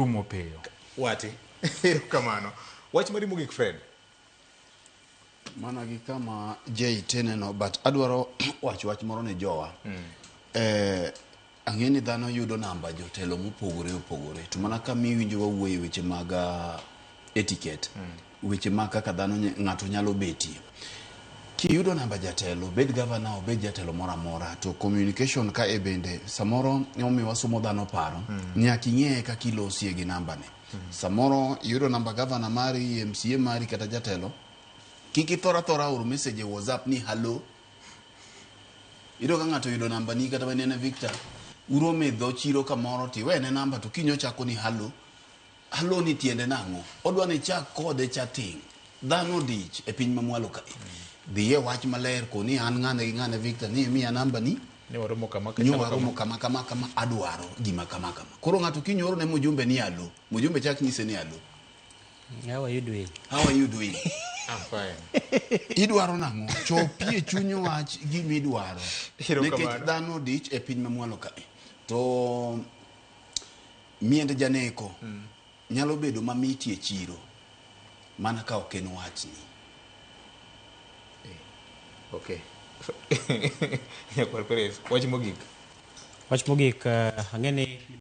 Rumo piyo. Wati. Erokamano. Wach mari mogik Fred. Mana gi kama Jay teneno but adwaro wacho wach moro ne jowa. Eh, ang'e ni dhano yudo namba jotelo mopogore opogore to mana ka miwinjo wawuoye weche mag etiquette weche mag kaka dhano ng'ato nyalo betie. Kiyudo namba jatelo, obed gavana, obed jatelo moro amora, to communication ka e bende samoro emomiyo wasomo dhano paro, nyaka ing'e kaka ilosie gi nambane. Samoro iyudo namba gavana mari, MCA mari kata jatelo, kik ithor athora oro message e WhatsApp ni hallo. Iyudo ka ng'ato oyudo namba ni kata manene Victor, uromo e dho chiro kamoro tiwene namba to kiny ochako ni hallo. Hallo ni tiende nang'o? Odwa ni ichak kode chatting. Dhano odich e piny mamwalo kae. Dhiye wach maler koni an ng'ane gi ng'ane Victor ni imiya namba ni. Ni waromo kama Nyo waromo kama kama kama adwaro gima kama kama. Koro ng'ato kiny oro ne mjumbe ni hallo. Mjumbe chak nyise ni hallo. How are you doing? How are you doing? I'm fine. Idwaro nang'o? Chopie chuny wach gima idwaro. Nikech dhano odich e piny mamwalo kae. To miend janeko nyalo bedo mamit e chiro mana ka ok en wachni. Okay. Nyakwar Perez, wach mogik. Wach mogik, ang'e ni